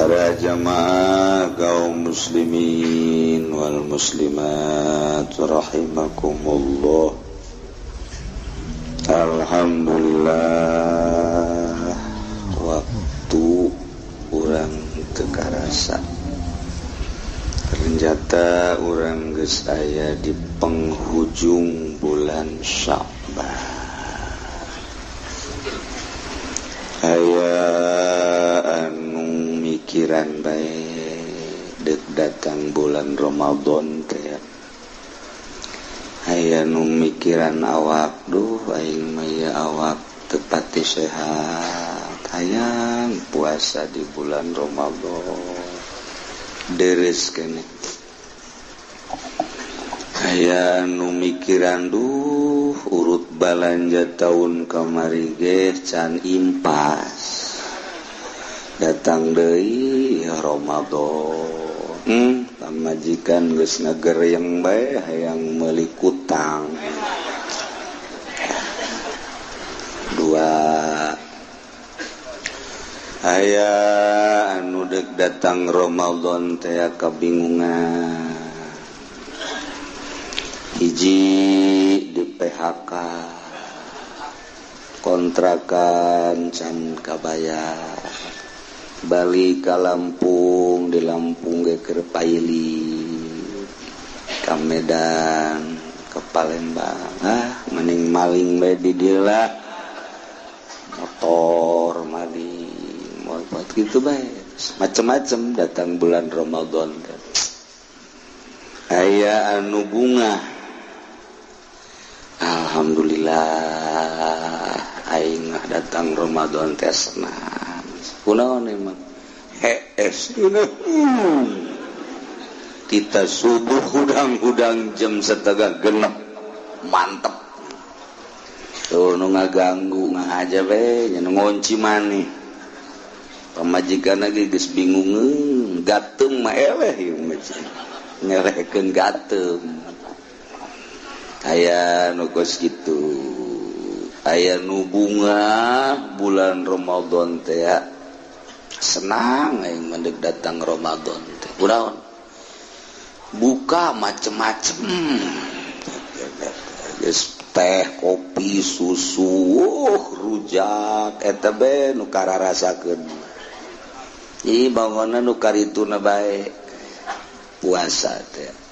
Para jamaah kaum muslimin wal muslimat rahimakumullah. Alhamdulillah, waktu urang teu karasa. Ternyata urang geus aya di penghujung bulan Sya'ban. Aya anu mikiran bae deuk datang bulan Ramadan teh. Aya nu mikiran awak, duh aing mah ieu awak teu pati sehat, hayang puasa di bulan Ramadan. Deres keneh. Aya nu mikiran duh urut balanja tahun kamari ge can impas. Datang deui Ramadan. Pamajikan geus ngagereng bae hayang meuli kutang. Dua. Aya anu deuk datang Ramadan teh kabingungan. Hiji di PHK, kontrakan can kabayar, balik ka Lampung, di Lampung ge keur paili, ka Medan, ke Palembang, ah mending maling bae di dieu lah, motor maling, motor gitu bae, macem-macem datang bulan Ramadan. Aya anu bunga, alhamdulillah aing mah datang Ramadan teh senang. Kunaon emang hees kita subuh hudang-hudang jam 5:30 mantep. Tuh nu ngaganggu ngahaja we nya nu ngonci maneh. Pamajikan lagi geus bingungeun, gateung mah eleh ieu mah. Ngelehkeun gateung. Aya nu kos kitu. Aya nu bunga bulan Ramadan teh senang aing mendek datang Ramadan teh. Kunaon? Buka macem-macem. Geus teh, kopi, susu, rujak eta be nu kararasakeun. Ih bangunna nu karituna bae puasa teh.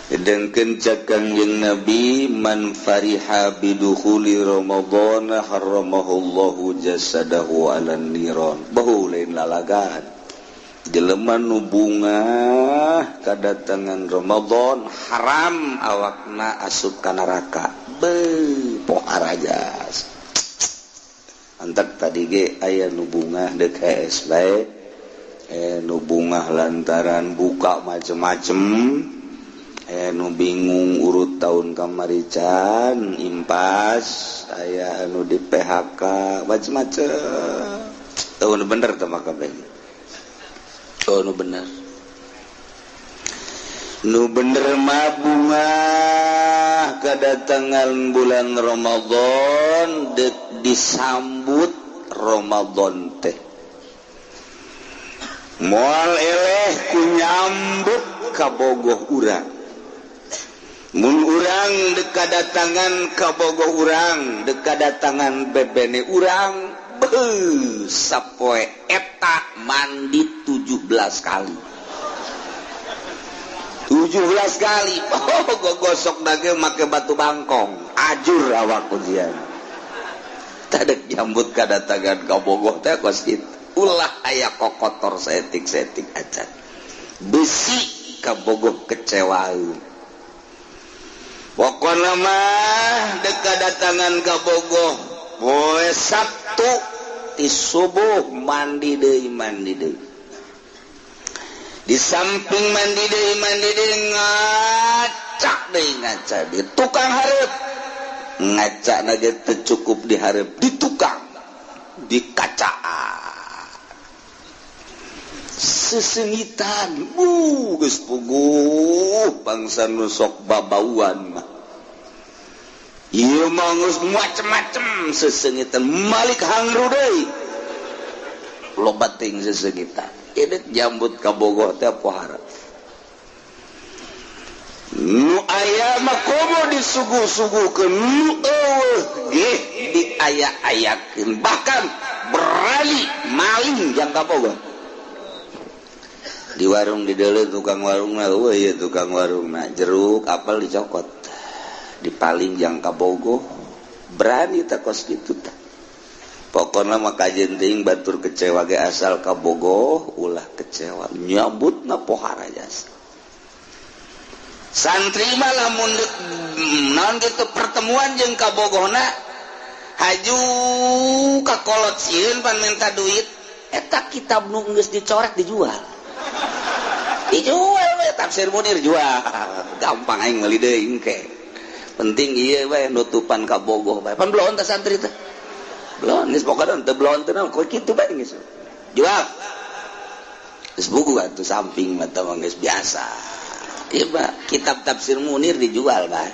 Sedangkan cak Kangjeng Nabi, man fariha bidukhuli Ramadan harramahullahu jasadahu 'alan niran. Bahu lain lalagan. Jelema nu bungah kadatangan Ramadan haram awakna asup ka neraka. Beuh poharajas. Antak tadi ge aya nu bungah deuk hees bae. Nu bungah lantaran buka macem-macem. Nu bingung urut tahun kamari can impas, aya anu di PHK macem-macem. Tahu nu bener teh maka bae. Oh nu bener. Nu bener mah bunga kedatangan bulan Ramadan deuk disambut Ramadan teh. Moal eleh ku nyambut kabogoh urang. Mun urang deuk kadatangan kabogoh urang, deuk kadatangan bebene urang, beuh sapoe eta mandi 17 kali. 17 kali. Oh, gogosok dage make batu bangkong, ajur awak ujian. Tadek nyambut kadatangan kabogoh teh kos kitu. Ulah aya kokotor seetik-seetik acan. Besi kabogoh kecewaeun. Pokona mah deuk kadatangan kabogoh poe Sabtu ti subuh mandi deui mandi deui. Di samping mandi deui ngacak deui ngaca di tukang hareup. Ngacakna ge teu cukup di hareup, di tukang, di kacaan. Sesengitan, geus puguh bangsa nu sok babauan mah. Ieu mah geus macem-macem sesengitan malik hangru deui. Loba teuing sesegitan. Ieu jambut kabogoh teh pohara. Nu aya mah komo disuguh-suguhkeun, nu eueuh ge diaya-ayakeun, bahkan berani maling jang kabogoh. Di warung di deuleu tukang warungna, eueuh ieu tukang warungna, jeruk apel dicokot. Dipaling jang kabogoh, berani teh kos kitu tah. Pokona mah kajeun teuing batur kecewa ge asal kabogoh ulah kecewa, nyambutna pohara jasa. Santri mah lamun naon kitu pertemuan jeung kabogohna haju ka kolot sieun pan minta duit, eta kitab nu geus dicoret dijual. Dijual we tafsir Munir jual. Gampang aing meuli deui engke. Penting ieu we nutupan kabogoh bae. Pan belon teh santri teh. Belon geus pokona teu belon teh naon kitu bae geus. Jual. Geus buku atuh samping mah teh geus biasa. Iya pak, kitab tafsir Munir dijual pak.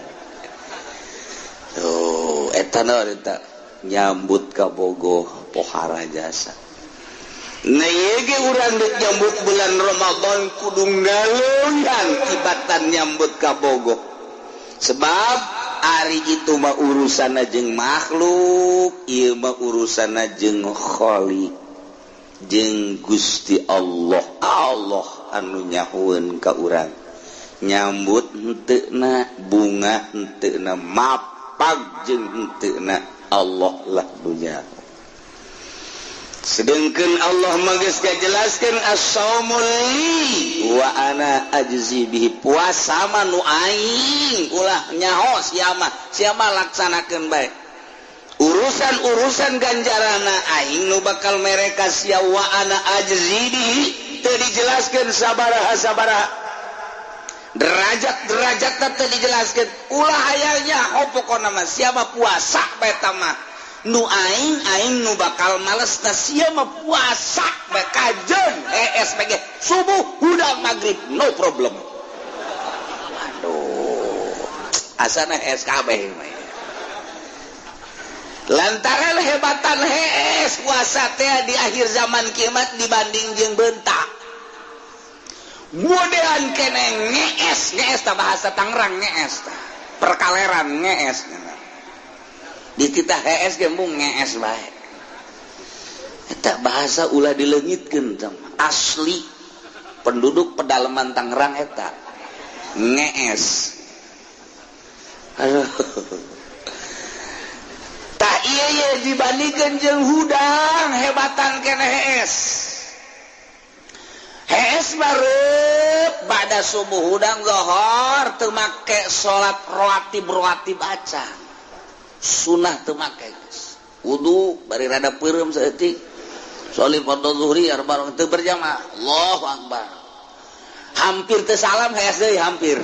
Tuh, eta naon eta nyambut kabogoh pohara jasa. Nah ieu ge urang deuk nyambut bulan Ramadan kudu ngaleuyan tibatan nyambut kabogoh. Sebab ari itu mah urusanna jeung makhluk, ieu mah urusanna jeung Khalik, jeung Gusti Allah. Allah anu nyahueun ka urang. Nyambut henteuna bunga henteuna mapag jeung henteuna Allah lah dunya. Sedengkeun Allah mah geus ngajelaskeun as-saumul li wa ana ajzi bihi, puasa mah nu aing ulah nyaho sia mah, sia mah laksanakeun bae. Urusan-urusan ganjarana aing nu bakal mere ka sia wa ana ajzi bihi teu dijelaskeun sabaraha-sabaraha. Derajat-derajat teu dijelaskeun, ulah hayalnya ho pokona mah sia mah puasa bae ta mah nu aing aing nu bakal males na sia mah puasa bae kajeun ESPG subuh hudang magrib no problem. Aduh, asana SKB lantaran hebatan hees puasa teh di akhir zaman kiamat dibanding jeung bentak. Godean kene ngees, ngees ta bahasa Tangerang ngees ta. Perkaleran ngees. Di titah hees ge mung ngees bae. Eta bahasa ulah dileungitkeun tah. Asli penduduk pedalaman Tangerang eta ngees. Aduh. Tah ieu ye dibandingkeun jeung hudang hebatan kene hees. Hees bareup bada subuh hudang zohor teu make salat rawatib acan. Sunah teu make geus. Wudu bari rada peureum saeutik. Sholli fardhu zuhri arba teu berjamaah. Allahu akbar. Hampir teu salam hees deui hampir.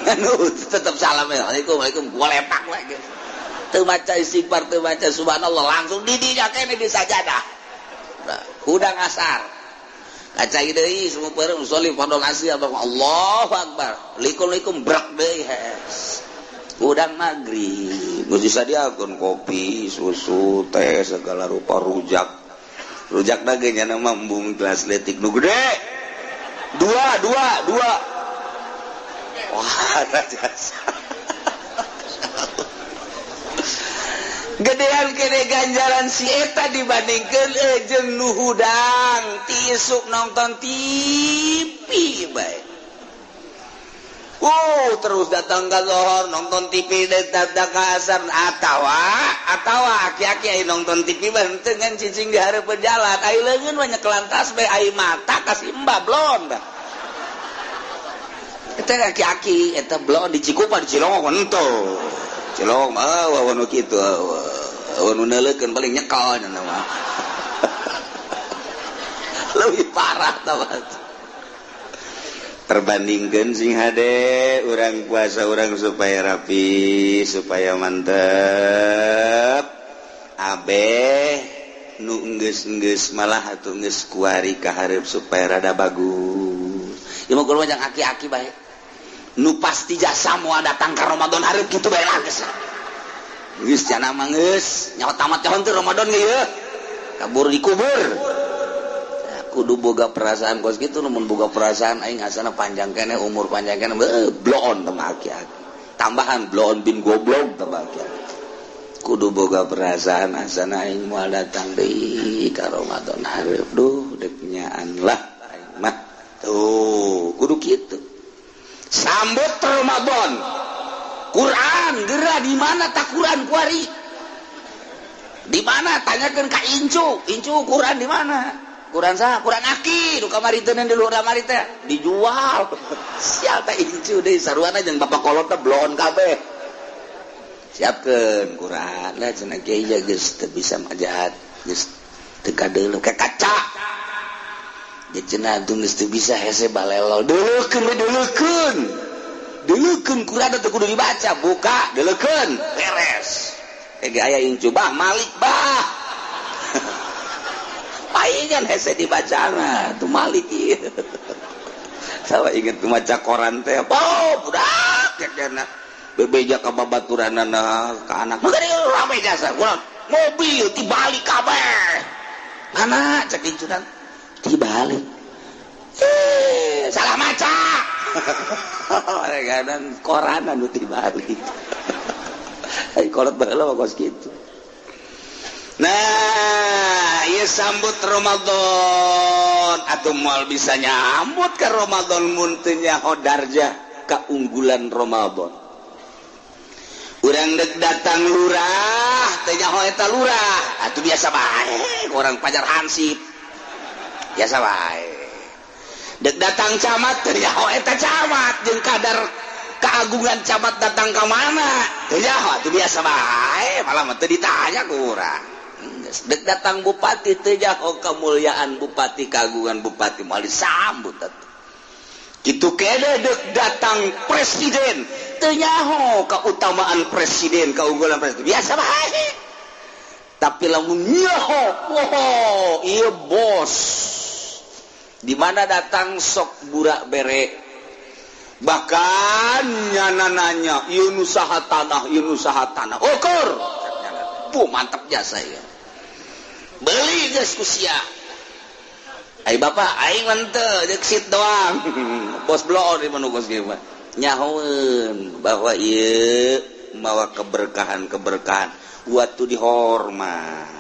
Anu tetep salam ya. Waalaikumsalam gua lepak we geus. Teu maca istighfar, teu maca subhanallah langsung di dinya kene di sajadah. Nah, hudang asar. Kacai deui semua peureum sholli fardhu asri Allahu akbar. Likum-likum brak deui hees. Hudang magrib geus disadiakeun kopi, susu, teh segala rupa rujak. Rujak da ge nya mah embung gelas leutik nu gede. Dua. Wah, jasa. Gedean kene ganjaran si eta dibandingkeun jeung nu hudang ti isuk nonton TV bae. Terus datang ka zohor nonton TV datang ka asar atawa aki-aki aya nonton TV bae henteu ngan cicing di hareupeun jalan ai leungeun mah nyekelan tas bae ai mata ka si Mbah blon dah. Eta aki-aki eta blon di Cikupa di Cilongok henteu. Cilong mah wawan kitu wawan neuleukeun paling nyekel nya mah. Lebih parah tah. Perbandingkeun sing hade urang puasa urang supaya rapi, supaya mantep. Abeh nu enggeus-enggeus malah atuh geus kuari ka hareup supaya rada bagus. Ieu mah kudu jang aki-aki bae. Nu pasti jasa moal datang ka Ramadan hareup kitu bae lah geus. Geus jana mah geus nyawa tamat nyaho teu Ramadan ge ieu. Kabur dikubur. Kudu boga perasaan kos kitu, mun boga perasaan aing asana panjang keneh, umur panjang keneh, bloon teh aki-aki. Tambahan bloon bin goblok teh aki-aki. Kudu boga perasaan asana aing moal datang deui ka Ramadan hareup, duh deuk nyaan lah aing mah. Tuh, kudu kitu. Sambut Ramadan. Quran geura di mana tak Quran kuari? Di mana? Tanyakeun ka incu. Incu Quran di mana? Quran sah, Quran aki, nu kamari teh di luhur kamari teh dijual. Sial teh incu deui saruana jeung bapak kolot teh bloon kabeh. Siapkeun Quran lah cenah kiai geus teu bisa majahat, geus teu kadeuleu ka kaca. Dia cenah tuh geus teu bisa hese balelo. Deuleukeun we deuleukeun. Deuleukeun Quran teh kudu dibaca, buka deuleukeun, beres. Ge aya incu bah Malik bah. Paingan hese dibacana tuh Malik ieu. Salah inget maca koran teh. Oh, budak cenah. Bebeja ka babaturanana ka anak. Maka rame jasa. Mobil tibalik kabeh. Mana cek incunan? Tibalik. Salah maca. Kadang koran anu tibalik. Ai kolot baheula mah kos kitu. Nah, ieu sambut Ramadan atuh moal bisa nyambut ka Ramadan mun teu nyaho darjah kaunggulan Ramadan. Urang dek datang lurah, teu nyaho eta lurah, atuh biasa bae orang pajar hansip. Biasa bae. Dek datang camat, teu nyaho eta camat jeung kadar keagungan camat datang ka mana? Teu nyaho atuh biasa bae, malah mah teu ditanya ku urang. Dek datang bupati teu nyaho kemuliaan bupati, keagungan bupati moal disambut atuh. Kitu kene dek datang presiden teu nyaho keutamaan presiden, keunggulan presiden, biasa bae. Tapi lamun nyaho, wow, ieu bos. Di mana datang sok burak bere. Bahkan nyana nanya, ieu nu saha tanah, ieu nu saha tanah. Ukur. Bu mantap jasa ieu. Beli geus ku sia. Ai bapak aing mah teu jeung sit doang. Bos bloon di manu kos kieu mah. Nyahoeun bahwa ieu mawa keberkahan-keberkahan waktu dihormat.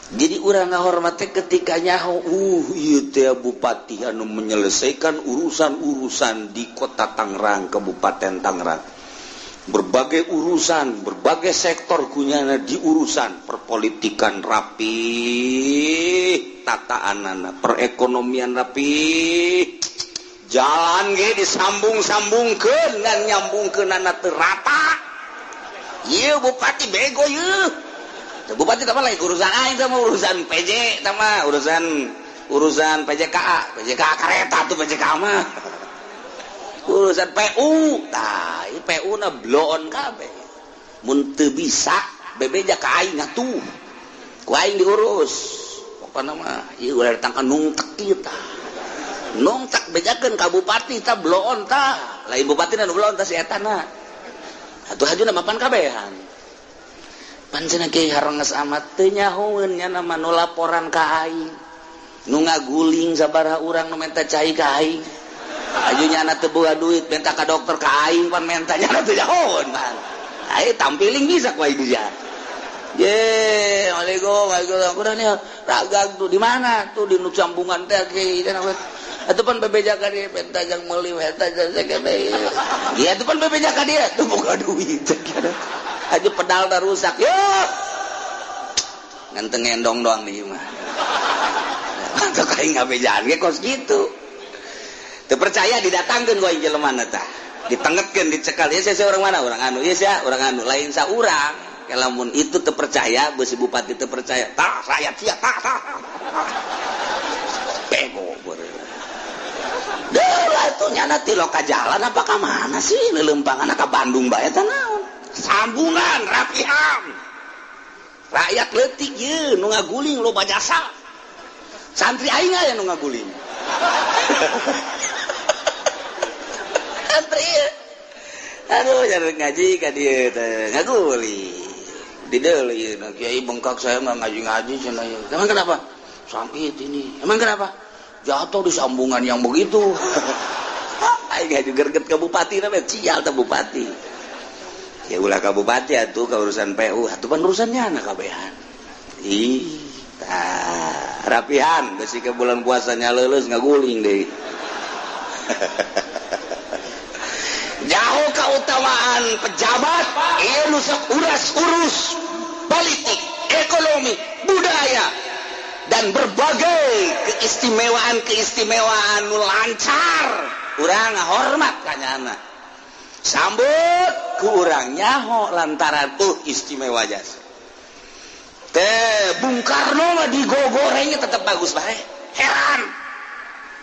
Jadi urang ngahormat teh ketika nyaho, ieu teh bupati anu menyelesaikan urusan-urusan di kota Tangerang, Kabupaten Tangerang. Berbagai urusan, berbagai sektor kunyana diurusan, perpolitikan rapi, tataanana, perekonomian rapi, jalan ge disambung-sambungkeun ngan nyambungkeunana teu rata. Ieu bupati bego ieu. Bupati tah lain urusan aing tah urusan PJ tah mah urusan PJKA, PJKA kareta tuh PJKA mah. Urusan PU, tah ieu PU na bloon kabeh. Mun teu bisa bebeja ka aing atuh. Ku aing diurus. Pokona mah ieu ulah datang ka nungtek ieu tah. Nungtek bejakeun ka bupati tah bloon tah. Lain bupati nu bloon tah si eta na. Atuh hajuna mapan kabehan. Pancena kiai harenges amat teu nyahoeun nya nama nu laporan ka aing. Nu ngaguling sabaraha urang nu menta cai ka aing. Aju nyana teu boga duit menta ka dokter ka aing pan menta nyana teu nyahoeun pan. Aing tampiling bisa ku aing dia. Ye, Waalaikumsalam, waalaikumsalam. Udah nih ragag tuh di mana? Tuh di nu sambungan teh kiai teh. Atuh pan bebeja ka dia menta jang meuli menta jang sakene. Ieu atuh pan bebeja ka dia tuh boga duit. Aja pedal dah rusak. Yo. Ngan teu ngendong doang di imah. Mantap aing ngabejaan ge kos kitu. Teu percaya didatangkeun ku aing jelema tah. Ditengetkeun dicekal. Ieu sia orang mana? Orang anu. Ieu sia orang anu. Lain saurang. Lamun itu teu percaya, beusi bupati teu percaya. Tah rakyat sia tah tah. Bego beureum. Deui atuh nyana ti loka jalan apa ka mana sih leuleumpangan ka Bandung bae tah naon. Sambungan rapihan rakyat leutik ye nu ngaguling loba jasa santri aing aya nu ngaguling santri aduh jangan ngaji ka dieu teh ngaguling di deui ieu kiai bengkak saya mah ngaji-ngaji cenah ieu. Emang kenapa? Sakit ini. Emang kenapa? Jatuh di sambungan yang begitu. Aing aju gerget ke bupati namanya cial teh bupati. Ya ulah ka bupati atuh ka urusan PU, atuh pan urusannya anak kabehan. Ih, tah rapihan besi ke bulan puasanya leuleus ngaguling deui. Jauh keutamaan pejabat, ieu nu sok uras-urus politik, ekonomi, budaya dan berbagai keistimewaan-keistimewaan nu lancar. Urang ngahormat ka nyana. Sambut ku urang nyaho lantaran istimewa jasa. Teh Bung Karno mah digogorengnya tetap bagus bae. Heran.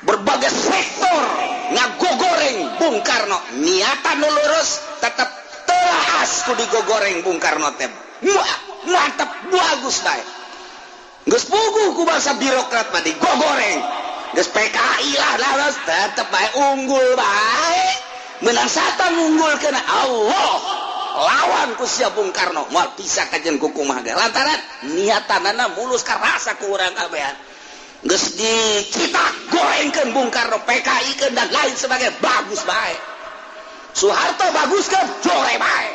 Berbagai sektor ngagogoreng Bung Karno, niatan nu lurus tetap telaas ku digogoreng Bung Karno teh. Mantap bagus bae. Geus puguh ku bangsa birokrat mah digogoreng. Geus PKI lah lah tetep bae unggul bae. Menang satan unggul kena Allah. Lawan ku sia Bung Karno moal bisa kajen ku kumaha ge. Lantaran niatanana mulus karasa ku urang kabehan. Geus dicitak gorengkeun Bung Karno, PKI keun dan lain sebagainya bagus bae. Soeharto baguskeun jore bae.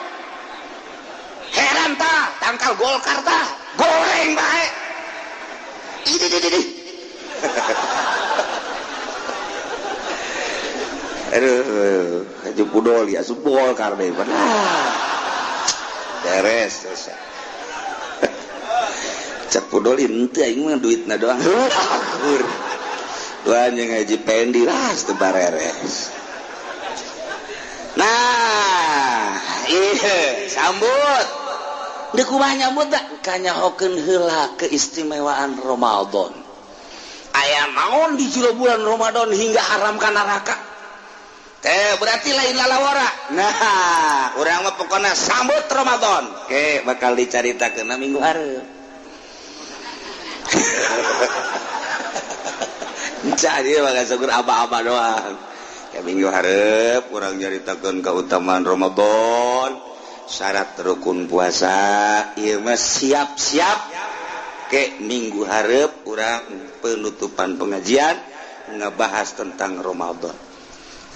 Heran tah tangkal Golkar tah goreng bae. Ini ini. Aduh, haji pudol ya asup Golkar deh. Beres selesai. Cek pudol henteu aing mah duitna doang. Akur. Wah jeung haji Pendi lah teu bareres. Nah, ieu sambut. Deuk kumaha nyambut da kanyahokeun heula keistimewaan Ramadan. Aya naon di jero bulan Ramadan hingga haram ka neraka. Teh berarti lain lalawara. Nah, urang mah pokona sambut Ramadan. Oke, bakal dicaritakeun minggu hareup. Jadi bakal syukur aba-aba doang. Ya minggu hareup urang nyaritakeun keutamaan Ramadan, syarat rukun puasa, ieu mah siap-siap ke minggu hareup urang penutupan pengajian ngebahas tentang Ramadan.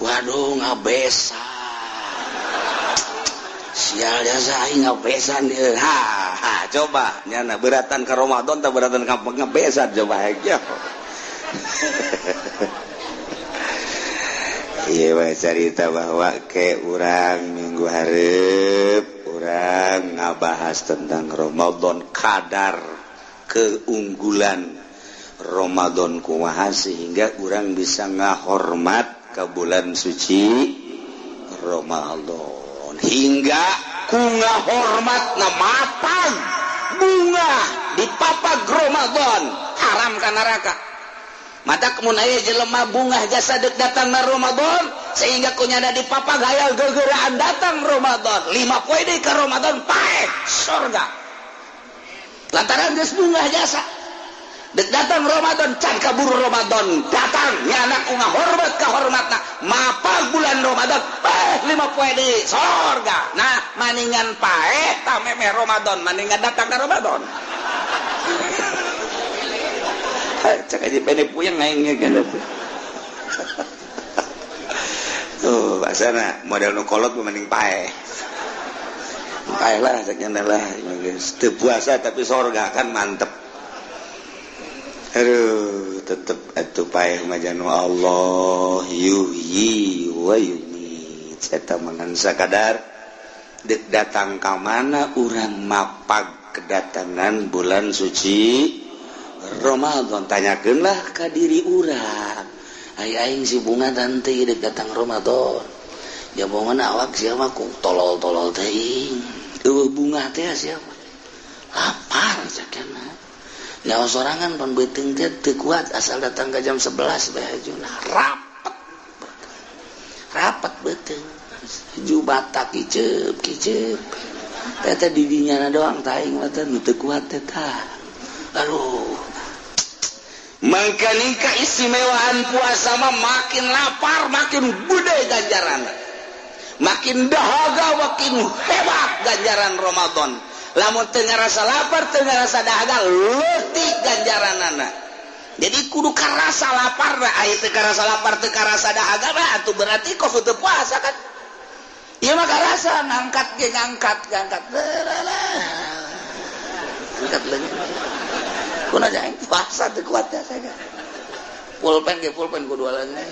Waduh ngabesan. Sial jasa aing ngabesan ieu. Ha, ha coba nyana beratan ka Ramadan tah beratan ka ngabesan coba aja. Ieu mah carita bahwa ke urang minggu hareup urang ngabahas tentang Ramadan, kadar keunggulan Ramadan kumaha sehingga urang bisa ngahormat ke bulan suci Ramadan hingga ku ngahormatna matang bunga di papag Ramadan haram ka neraka. Mata kemun aya jelema bungah jasa deuk datang na Ramadan sehingga kunyana di papag hayal gegeraan datang Ramadan 5 poe deui ka Ramadan paeh surga lantaran geus bungah jasa. Dek datang Ramadan can kaburu Ramadan datang nyana ku ngahormat ka hormatna mapag bulan Ramadan paeh 5 poe deui surga. Nah maningan paeh tah memeh Ramadan maningan datang ka Ramadan. Cek aja pene puyeng aing ge. Tuh basana model nu kolot mending paeh. Paeh lah cek nya lah geus teu puasa tapi sorga kan mantep. Aduh tetep atuh paeh mah janu Allah yuhyi wa yumiit. Eta mangan sakadar deuk datang ka mana urang mapag kedatangan bulan suci Ramadan, tanyakeunlah ka diri urang. Ai aing si bunga tante deuk datang Ramadan. Jabongan awak sia mah ku tolol-tolol teuing. Eueuh bunga teh sia mah. Lapar cakana. Nyawa sorangan pan beuteung teh teu kuat asal datang ka jam 11 bae hajuna. Rapet. Rapet beuteung. Ju batak kiceup-kiceup. Teh teh di dinyana doang tah aing mah teh nu teu kuat teh tah. Aduh. Maka keistimewaan puasa mah makin lapar makin gede ganjaran, makin dahaga makin hebat ganjaran Ramadan. Lamun teu ngarasa lapar teu ngarasa dahaga leutik ganjaranana. Jadi kudu karasa lapar aya teu karasa lapar teu karasa dahaga mah atuh berarti kos teu puasa kan. Ieu mah karasa ngangkat ge ngangkat ngangkat. Angkat leungeun. Kunaon aing puasa teu kuat ya saya. Pulpen ge pulpen kudu leungeun.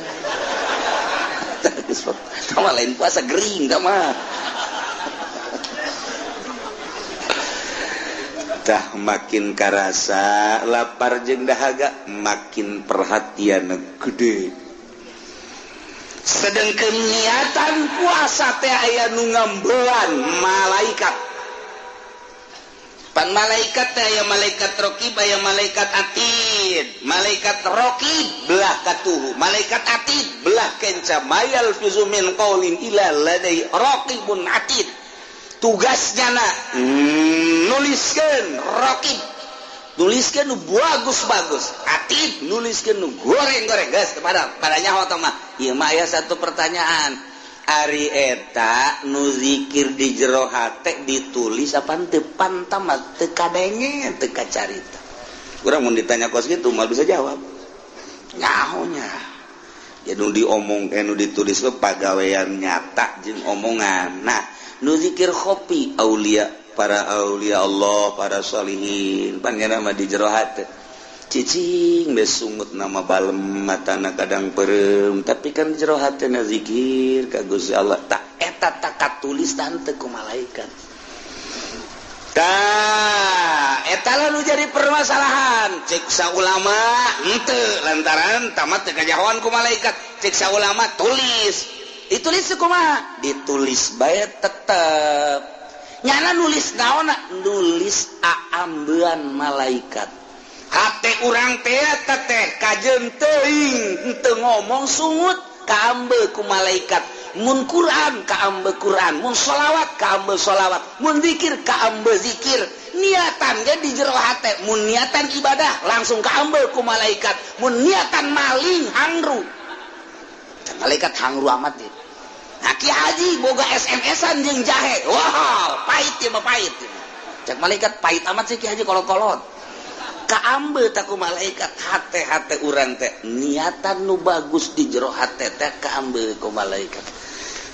Sama lain puasa gering mah. Tah makin karasa lapar jeung dahaga makin perhatian gede. Sedengkeun niatan puasa teh aya nu ngambelan malaikat. Pan malaikat teh aya malaikat raqib aya malaikat atid. Malaikat raqib belah katuhu, malaikat atid belah kenca. Mayal fizu min qaulin ila ladai raqibun atid. Tugasnya na nuliskeun raqib, nuliskeun nu bagus-bagus, atid nuliskeun nu goreng-goreng. Geus pada nyaho tah mah. Ieu mah aya satu pertanyaan. Ari eta nu zikir di jero hate ditulis apa teu pantamat teu kadenge teu kacarita. Urang mun ditanya kos kitu moal bisa jawab. Nyahonya. Ya nu diomong nu ditulis mah pagawean nyata jeung omongan. Nah, nu zikir khofi aulia, para aulia Allah, para sholihin, panggana mah di jero hate. Cicing besungut nama balem matana kadang perem, tapi kan jero hatena zikir ka Gusti Allah. Tak eta tak katulis tante ku malaikat. Tah eta lah nu jadi permasalahan. Cek sa ulama henteu lantaran tamat teu kajahoan ku malaikat. Cek sa ulama tulis. Ditulis kumaha? Ditulis bae tetep. Nyana nulis naonna? Nulis aambean malaikat. Hate urang teh teteh kajeun teuing henteu ngomong sungut kaambe ku malaikat. Mun Quran kaambe Quran, mun sholawat kaambe sholawat, mun zikir kaambe zikir. Niatan ge di jero hate, mun niatan ibadah langsung kaambe ku malaikat. Mun niatan maling hangru. Malaikat hangru amat deh. Nah, Ki Haji boga SMS-an jeung jahe. Wah, pahit ieu mah pahit. Cek malaikat pahit amat sih Ki Haji kolot-kolot. Kaambe tak ku malaikat hate-hate urang teh niatan nu bagus di jero hate teh kaambe ku malaikat.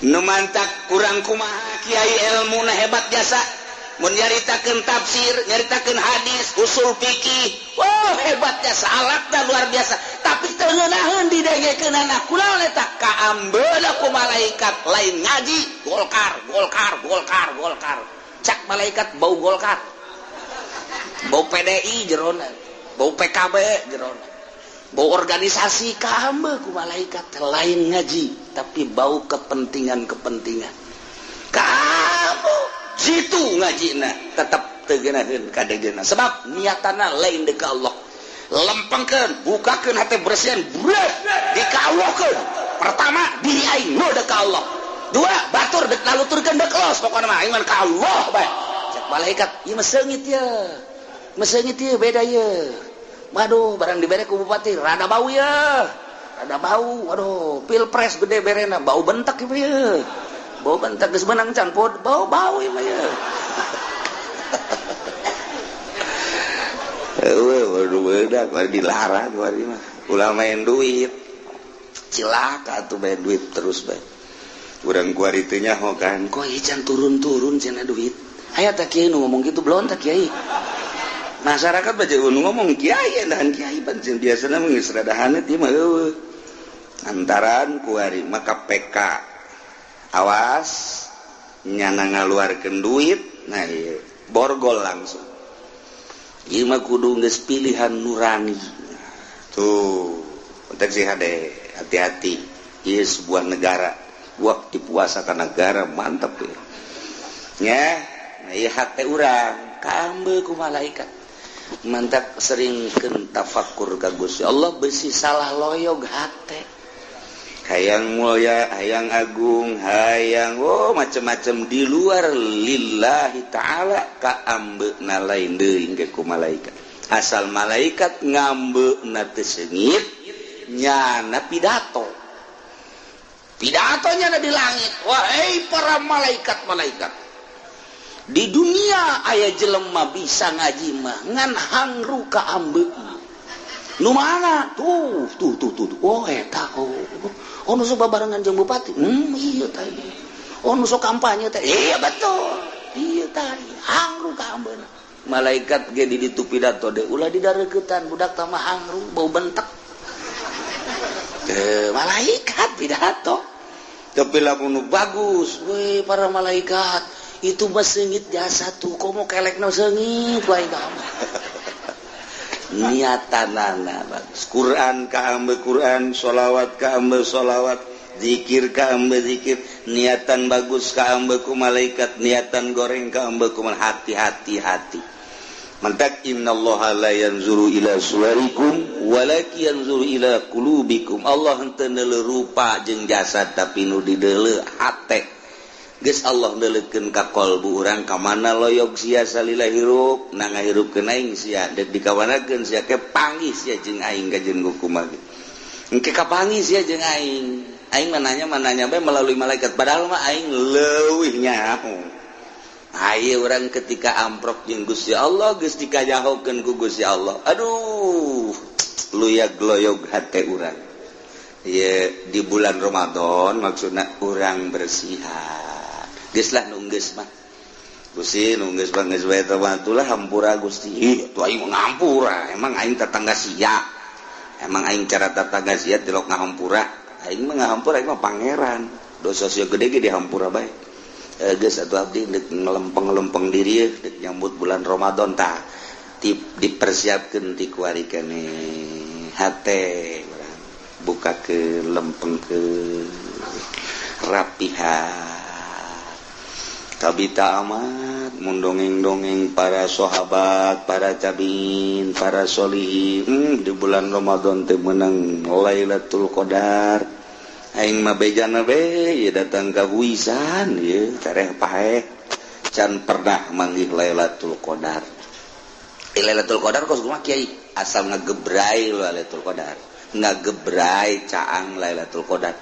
Nu mantak kurang kumaha kiai ilmuna hebat jasa. Mun nyaritakeun tafsir, nyaritakeun hadis, usul fikih, wah hebat jasa, alatna luar biasa. Tapi teu ngeunaheun didengekeunana kunaon eta kaambeuna ku malaikat lain ngaji Golkar, Golkar, Golkar, Golkar. Cak malaikat bau Golkar. Bau PDI jerona, bau PKB jerona, bau organisasi kaambe ku malaikat lain ngaji, tapi bau kepentingan-kepentingan. Kamu jitu ngajina tetap teu geunaheun kadegena sebab niatana lain deuk ka Allah. Lempengkeun, bukakeun hate bersihan, breh dikawahkeun. Pertama diri aing nu deuk ka Allah. Dua, batur deuk naluturkeun deuk los pokona mah aing mah ka Allah bae. Cek malaikat, ieu mah seungit ye. Meseungit ieu beda ye. Waduh, barang dibere ku bupati rada bau ye. Rada bau, waduh, pilpres gede berena bau bentak ieu ye. Bau bentak geus menang can pod, bau-bau ieu mah ye. Eueuh, waduh bedak dilarang kuari mah. Ulah main duit. Cilaka atuh main duit terus bae. Urang kuari teh nyaho kan, kok ieu can turun-turun cenah duit. Aya tah kiai nu ngomong kitu belon tah kiai. Masyarakat baca nu ngomong kiai dan kiai pancen biasana mah geus rada haneut ieu mah eueuh. Antaran kuari mah KPK. Awas nyana ngaluarkeun duit, nah ieu borgol langsung. Ieu mah kudu geus pilihan nurani. Tuh, penting sih hade, hati-hati. Ieu sebuah negara, waktu puasa ka negara mantep ya. Nya, nah ieu hate urang kaambe ku malaikat. Mantap sering keun tafakur ka Gusti Allah besi salah loyog hate. Hayang mulia, hayang agung, hayang oh macam-macam di luar lillahi ta'ala kaambeuna lain deui ge ku malaikat. Asal malaikat ngambeuna teu seungit nyana pidato. Pidatonya di langit. Wahai para malaikat-malaikat. Di dunia aya jelema bisa ngaji mah ngan hangru kaambeuna. Nu mana? Tuh tuh tuh tuh. Oh eta oh. Oh nu sok babarengan jeung bupati. Iya tah. Oh nu sok kampanye teh. Iya betul. Iya tah. Hangru ka ambeuna. Malaikat ge di ditu pidato deui ulah didareuketan budak tah mah hangru bau bentek. Malaikat pidato. Tapi lamun nu bagus, we para malaikat itu mah seungit jasa tuh komo kelekna seungit wae ka niatanana bagus. Quran ka ambe Quran, sholawat ka ambe sholawat, zikir ka ambe zikir, niatan bagus ka ambe ku malaikat, niatan goreng ka ambe ku hati-hati hati. Mantak innallaha la yanzuru ila suwarikum walakin yanzuru ila qulubikum. Allah henteu neuleuh rupa jeung jasad tapi nu dideuleuh hate. Geus Allah neuleukeun ka qalbu urang ka mana loyog sia salila hirup, na ngahirupkeun aing sia, deuk dikawanakeun sia ke panggih sia jeung aing ka jeung kumaha. Engke kapanggih sia jeung aing. Aing mah nanya bae melalui malaikat padahal mah aing leuwih nyaho. Ayo urang ketika amprok jeung Gusti Allah geus dikajahokeun ku Gusti Allah. Aduh, luyag loyog hate urang. Ye di bulan Ramadan maksudna urang bersihan. Geus lah nu geus mah. Gusti nu geus mah geus bae teh mah hampura Gusti. Ih, atuh aing mah ngampura. Emang aing tetangga sia. Emang aing cara tetangga sia tilok ngahampura. Aing mah ngahampura aing mah pangeran. Dosa sia gede ge dihampura bae. Geus atuh abdi deuk ngelempeng-lempeng diri deuk nyambut bulan Ramadan tah. Dipersiapkeun ti kuari keneh hate urang buka ke lempeng ke rapihan. Kabita amat mundongeng-dongeng para sahabat, para tabiin, para solihin di bulan Ramadan teh meunang Lailatul Qadar. Aing mah bejana be ye datang ka huisan ye tereh paeh can pernah manggih Lailatul Qadar. Lailatul Qadar kos kumaha kiai asal ngagebrai Lailatul Qadar. Ngagebrai caang Lailatul Qadar.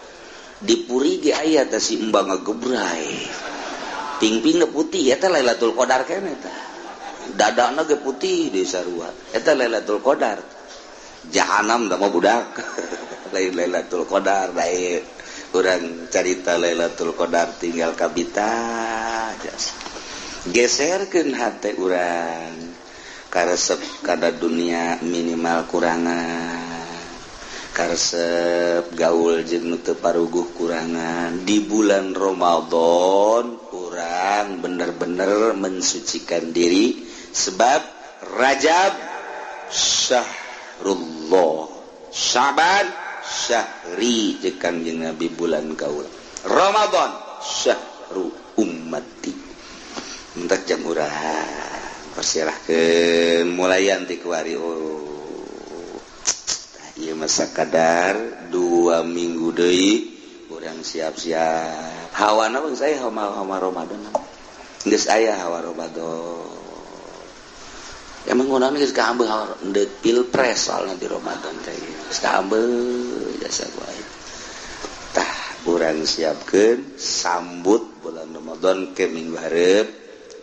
Di puri ge aya teh si embang ngagebrai. Pingping putih eta Lailatul Qadar kene tah. Dadana ge putih di sarua. Eta Lailatul Qadar. Jahanam da mah budak. Lain Lailatul Qadar bae. Urang carita Lailatul Qadar tinggal kabita jasa. Geserkeun hate urang karesep kana dunia minimal kurangan. Karesep gaul jeung nu teu paruguh kurangan. Di bulan Ramadan urang bener-bener mensucikan diri sebab Rajab syahrullah, Syaban syahri jeung Kangjeng Nabi bulan kaula, Ramadan syahru ummati. Entak jam urang persilahkeun mulayan ti kuari. Oh ieu masa kadar 2 minggu deui urang siap-siap. Hawana bang saya hawa Ramadan. Geus aya hawa Ramadan. Emang ngunaon geus kaambeuh hawa deuk pilpres soalna di Ramadan teh. Geus kaambeuh jasa wae. Tah urang siapkeun sambut bulan Ramadan ke minggu hareup.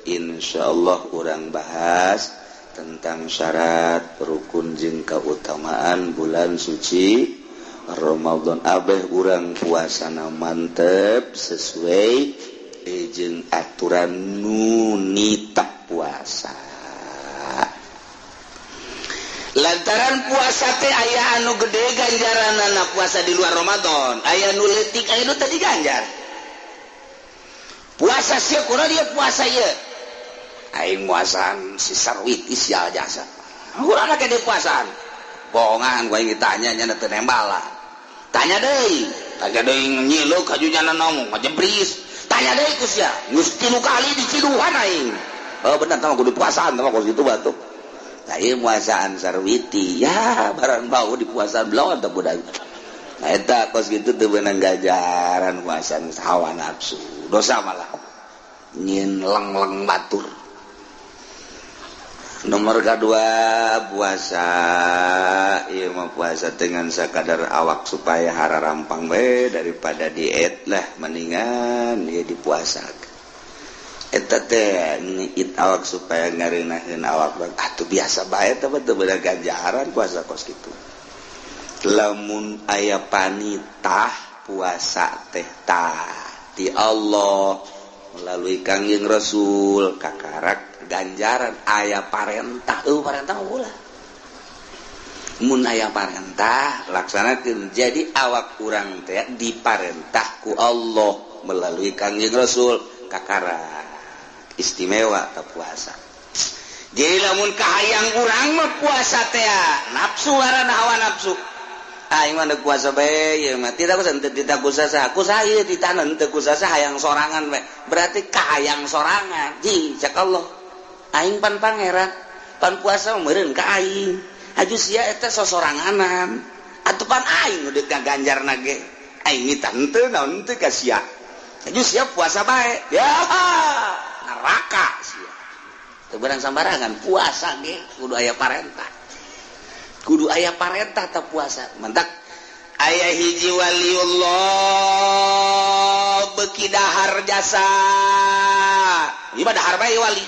Insyaallah urang bahas tentang syarat rukun jeung kautamaan bulan suci Ramadan. Abeh urang puasana mantep sesuai jeung aturan nu nitah puasa. Lantaran puasa teh aya anu gede ganjaranana puasa di luar Ramadan, aya nu leutik aya nu teu diganjar. Puasa sia kurang dia puasa ieu. Aing muasaan si Sarwiti sial jasa. Kurang lagi di puasaan. Bohongan gua ingin tanya nya teu nembala. Tanya deui nyileuk kaju nyana ngomong ngajebris. Tanya deui ku sia, geus 3 kali diciduhan aing. Oh bener tah kudu puasaan tah kos kitu batuk. Tah ieu muasaan Sarwiti. Ya barang bau di puasaan belon teh budak. Nah eta kos kitu teu beunang gajaran puasaan hawa nafsu. Dosa malah. Nyin leng-leng batur. Nomor kedua puasa, ieu mah puasa dengan sakadar awak supaya hararampang we daripada diet lah mendingan ieu dipuasakeun. Eta teh ngit awak supaya ngareunaheun awak atuh biasa bae teh teu bener ganjaran puasa kos kitu. Lamun aya panitah puasa teh tah ti Allah melalui Kangjeng Rasul kakarak ganjaran aya parentah eueuh parentah ulah. Mun aya parentah laksanakeun jadi awak urang teh diparentah ku Allah melalui Kangjeng Rasul kakarak istimewa ta puasa. Jadi lamun kahayang urang mah puasa teh nafsu ngaranna hawa nafsu. Aing mah puasa bae ieu mah tidak kusa teu tidak kusa aku saya ditahan teu kusa hayang sorangan bae. Berarti kahayang sorangan. Ji cak Allah. Aing pan pangeran, pan puasa meureun ka aing. Aju sia eta sosoranganan. Atuh pan aing nu deuk ngaganjarna ge. Aing nitah henteu naon teu ka sia. Aju sia puasa bae. Ya neraka sia. Teu beurang sambarangan puasa ge kudu aya parentah. Kudu aya parentah ta puasa. Mantak aya hiji waliullah beuki dahar jasa. Ieu mah dahar bae wali.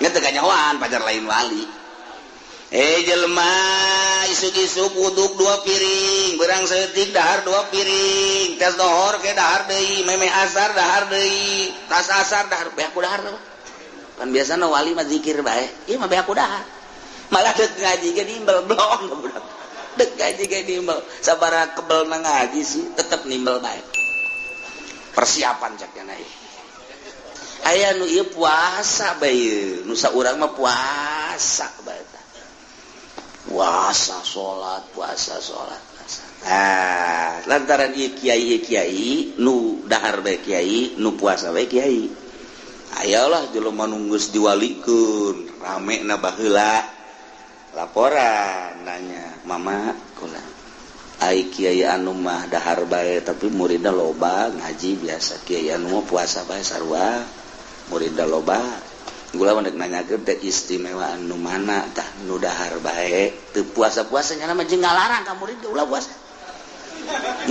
Nya teu kanyahoan pajar lain wali. Jelema isuk-isuk wuduk 2 piring, berang seeutik dahar 2 piring, tes dohor ke dahar deui, meme asar dahar deui, tas asar dahar, beak ku dahar teh. Kan biasana wali mah zikir bae, ieu mah beak ku dahar. Malah deuk ngaji ge nimbel blong budak. Deuk ngaji ge nimbel, sabaraha kebelna ngaji sih tetep nimbel bae. Persiapan cak nya ieu. Aya nu ieu puasa bae, nu saurang mah puasa bae. Puasa salat, puasa salat, puasa. Ah, lantaran ieu kiai nu dahar bae kiai, nu puasa bae kiai. Ayolah jelema nu geus diwalikeun, rame na baheula. Laporan nanya, "Mama, kula ai kiai anu mah dahar bae tapi muridna loba ngaji biasa, kiai anu mah puasa bae sarua, muridna loba." Gula mah deuk nanyakeun teh istimewa anu mana tah nu dahar bae teu puasa-puasa nya mah jeung ngalarang ka murid ge ulah puasa.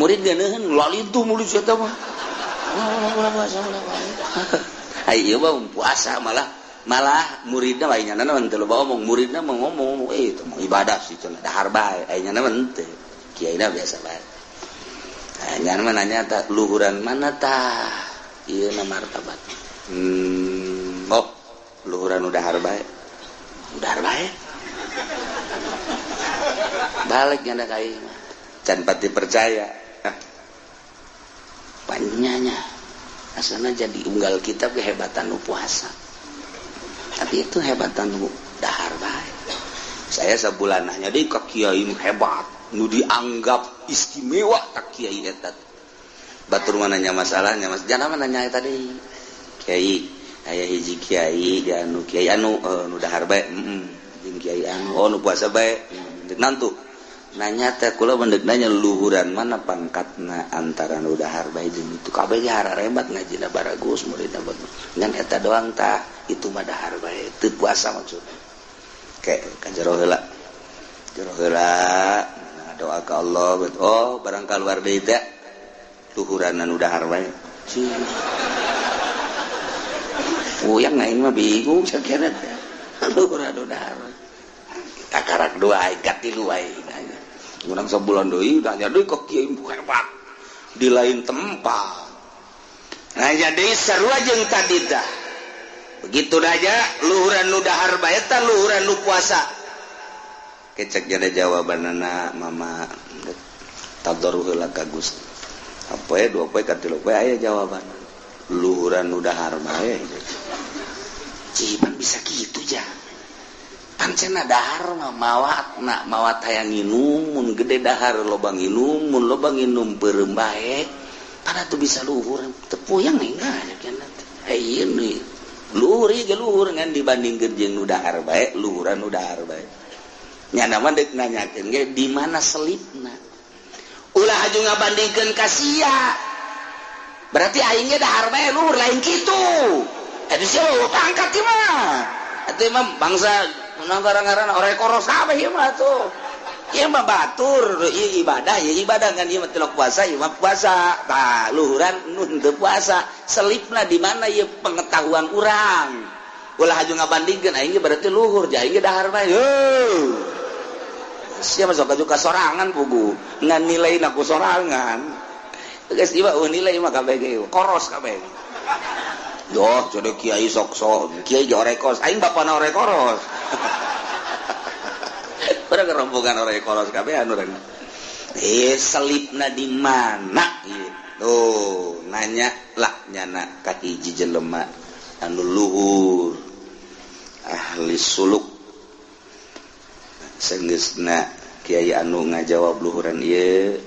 Murid geuneuheun lalintuh murid eta mah. Ulah puasa ulah puasa. Ai ieu mah puasa malah malah muridna bae nya mah teu loba omong, muridna mah ngomong itu mah ibadah sih cenah dahar bae ai nya mah henteu. Kiaina biasa bae. Nah, nya mah nanya tah luhuran mana tah ieu na martabat. Oh luhuran udah bae. Udah bae. Balik nyanda ka ieu mah. Can pati percaya. Ah. Panyanya asana jadi unggal kitab kehebatan nu puasa. Tapi itu hebatan nu dahar bae. Saya sabulan nanya deui ka kiai nu hebat, nu dianggap istimewa ka kiai eta. Batur mah nanya masalahnya, Mas. Jangan mah nanya eta deui. Kiai aya hiji kiai anu kiai anu nu dahar bae, jeung kiai anu oh nu puasa bae. Nantu nanya teh kula mendek nanya luhuran mana pangkatna antara nu dahar bae jeung itu kabeh ge harebat ngajina baragus muridna bagus. Ngan eta doang tah itu mah dahar bae teu puasa maksudna. Ke ka jero heula. Jero heula doa ka Allah oh barang kaluar deui teh luhuran anu dahar bae. Puyang aing mah bingung sakira teh. Luhuran anu dahar. Kakarak dua aing katilu aing nanya. Urang sabulan deui nanya deui ka kiai hebat di lain tempat. Nanya deui sarua jeung tadi tah. Begitu aja luhuran nu dahar bae tah luhuran nu puasa. Kecek jadi jawabanana mama tadarruh heula ka Gusti. Apoe dua poe katilu poe aya jawaban. Luhuran nu dahar bae. Cipan bisa kitu ja. Pancena dahar mah mawatna mawat hayang nginum mun gede dahar loba nginum mun loba nginum beureum bae. Pada tuh bisa luhur teu puyang enggak nya teh. Ieu nih luhur ieu ge luhur ngan dibandingkeun jeung nu dahar bae luhuran nu dahar bae. Nya mah deuk nanyakeun ge di mana selipna. Ulah aju ngabandingkeun ka sia. Berarti aing ge dahar bae luhur lain kitu. Eta sia pangkat ieu mah. Atuh mah bangsa ngaran-ngaran orek koros kabeh ieu mah atuh. Ieu mah batur, ieu ibadah, ieu ibadah kan ieu mah tilok puasa, ieu mah puasa. Tah luhuran nu teu puasa, selipna di mana ieu pengetahuan pengetahuan urang. Ulah haju ngabandingkeun aing ge berarti luhur, ja aing ge dahar bae. Heuh. Sia masuk ka sorangan pugu, ngan nilaina ku sorangan. Geus ieu nilai mah kabeh ge koros kabeh. Doh, jadi kiai sok-sok, kiai ge orekos, aing bapana orek koros. Urang rombongan orek koros kabeh anu urang. Selipna di mana ieu? Tuh, nanya lah nyana ka hiji jelema anu luhur ahli suluk. Senggeusna kiai anu ngajawab luhuran ieu,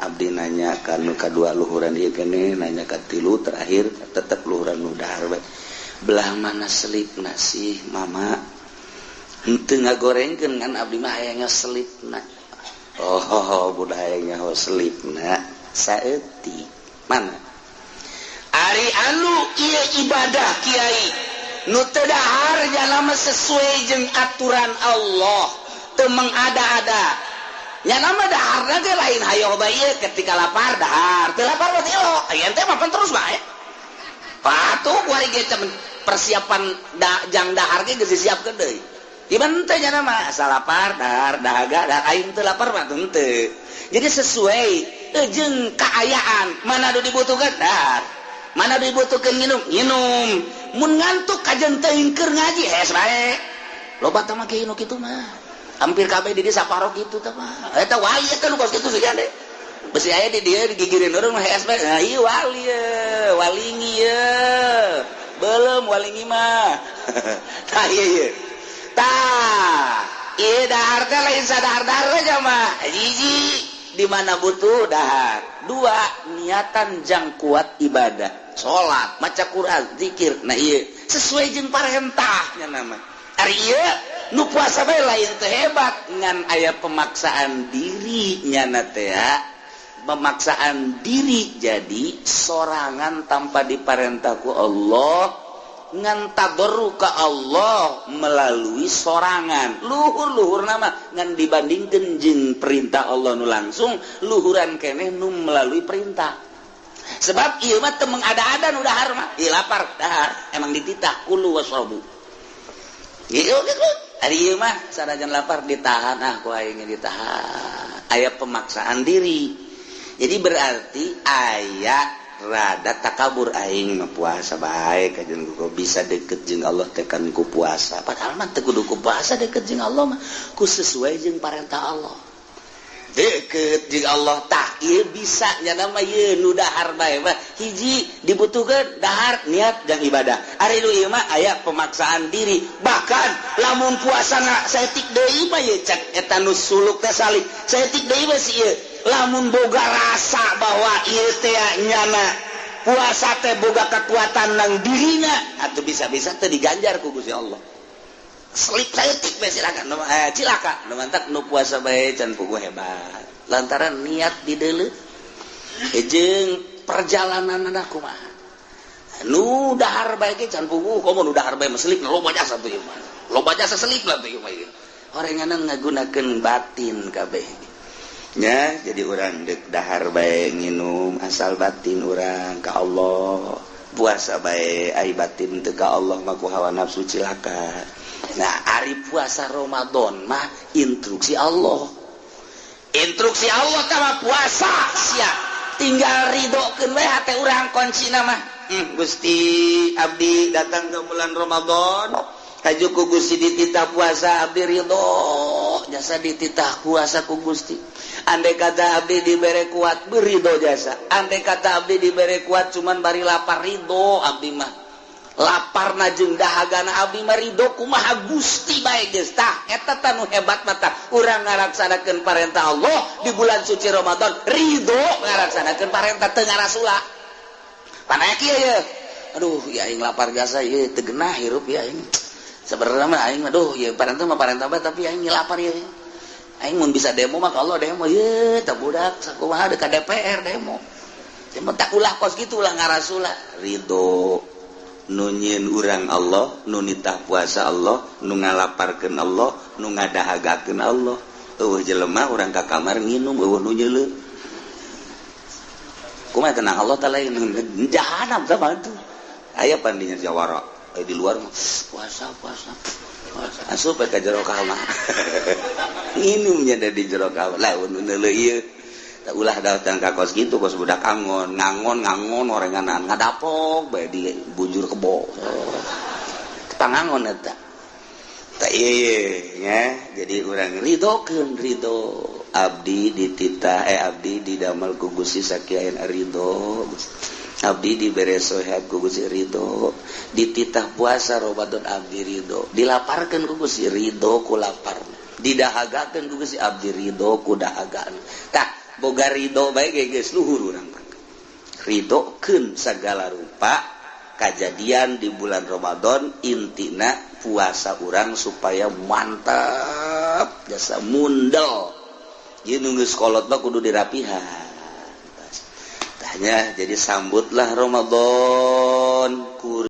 abdi nanya ka nu kadua luhuran ieu keneh, nanya ka tilu terakhir tetep luhuran nu dahar bae. Belah mana selipna sih mama? Henteu ngagorengkeun ngan abdi mah hayangnya selipna. Oh, budak hayangnya ho selipna saeutik. Mana? Ari anu ieu ibadah kiai nu teu dahar jalama sesuai jeung aturan Allah, teu mengada-ada. Nya nama daharna ge lain hayoh bae ketika lapar dahar, teu lapar mah teu. Aya teh mapan terus bae. Patuh kuari ge persiapan jang dahar ge geus disiapkeun deui. Iban teh nya nama asal lapar dahar, dahaga dahar, aing teu lapar mah henteu. Jadi sesuai jeung kaayaan, mana nu dibutuhkeun dahar, mana dibutuhkeun nginum, nginum. Mun ngantuk kajen teuing keur ngaji hees bae. Loba teh mah kieu nu kitu mah. Hampir kabeh di desa parok kitu teh mah. Eta wali eta nu kos kitu sih ade. Besi aya di dieu digigireun urang mah hees bae. Nah, ieu wali ye, walingi ye. Belum walingi mah. Tah ieu ye. Tah, ieu dahar teh lain sadahar-dahar aja mah. Hiji, di mana butuh dahar. Dua, niatan jang kuat ibadah. Salat, maca Quran, zikir. Nah ieu sesuai jeung parentah nya nama. Ari ieu nu puasa bae lain teh hebat ngan aya pemaksaan diri nyana teh. Pemaksaan diri jadi sorangan tanpa diparentah ku Allah ngan tabarru ka Allah melalui sorangan. Luhur-luhur nama ngan dibandingkeun jeung perintah Allah nu langsung luhuran keneh nu melalui perintah. Sebab ieu mah teu mengada-ada nu dahar mah. Ieu lapar dahar emang dititah kulu wasrabu. Ieu gitu. Ari ieu mah sanajan lapar ditahan ah ku aing ditahan. Aya pemaksaan diri. Jadi berarti aya rada takabur aing mah puasa bae kajen ku bisa deket jeung Allah teh kan ku puasa. Padahal mah teu kudu ku puasa deket jeung Allah mah ku sesuai jeung parentah Allah. Deket jeung Allah tah ieu bisa nya nama ieu nu dahar bae mah hiji dibutuhkeun dahar niat jang ibadah. Ari nu ieu mah aya pemaksaan diri. Bahkan lamun puasana saeutik deui mah ieu cek eta nu suluk teh salik. Saeutik deui mah si ieu lamun boga rasa bahwa ieu teh nyana puasa teh boga kekuatan nang dirina atuh bisa-bisa teh diganjar ku Gusti Allah. Selip saeutik bae silakan cilaka nu mantak nu puasa bae can puguh hebat lantaran niat dideuleu jeung perjalananna kumaha nu dahar bae ge can puguh komo nu dahar bae mah selip loba jasa tuh ieu mah loba jasa selip lah tuh ieu mah orenganna ngagunakeun batin kabeh nya. Jadi urang deuk dahar bae nginum asal batin urang ka Allah, puasa bae ai batin teu ka Allah mah ku hawa nafsu cilaka. Nah, ari puasa Ramadan mah instruksi Allah. Instruksi Allah tah mah puasa sia. Tinggal ridokeun we hate urang kuncina mah. Gusti abdi datang ke bulan Ramadan, haju ku Gusti dititah puasa abdi ridho, jasa dititah puasa ku Gusti. Andai kata abdi dibere kuat beridho jasa. Andai kata abdi dibere kuat cuman bari lapar ridho abdi mah. Laparna jeung dahagana abdi mah ridho kumaha Gusti bae geus tah eta tah nu hebat mah tah urang ngalaksanakeun parentah Allah di bulan suci Ramadan ridho ngalaksanakeun parentah teu ngarasula. Panaya kieu ye aduh ya aing lapar jasa ieu teu genah hirup ya aing sebenarnya mah aing aduh ya parentah mah parentah bae tapi aing lapar ye aing mun bisa demo mah ka Allah demo ye tah budak sakumaha deuk ka DPR demo demo tak ulah kos kitu ulah ngarasula ridho nu nyieun urang Allah, nu nitah puasa Allah, nu ngalaparkeun Allah, nu ngadahagakeun Allah. Eueuh jelema urang ka kamar nginum eueuh nu nyeuleuh. Kumaha tenang Allah teh lain jahanam sama tuh. Aya pandinya jawara di luar mah puasa puasa puasa asup ka jero kamar, nginumnya da di jero kamar lah. Neuleuh ieu ulah datang ka kos gitu, kos budak angon ngangon ngangon orenganan ngadapok bae di bujur kebo pangangon eta. Tak iya ya, jadi urang ridhokeun, ridho abdi dititah, eh, abdi didamel ku Gusti sakieu, ridho. Abdi dibere sehat ku Gusti, ridho. Dititah puasa Ramadan, abdi ridho. Dilaparkeun ku Gusti, ridho ku lapar. Didahagakeun ku Gusti, abdi ridho ku dahagaan. Tah, boga ridho bae geus luhur. Urang ridhokeun segala rupa kejadian di bulan Ramadan. Intina puasa urang supaya mantap jasa mundel. Ieu nu geus kolot mah kudu dirapihan. Tanya, jadi sambutlah Ramadan ku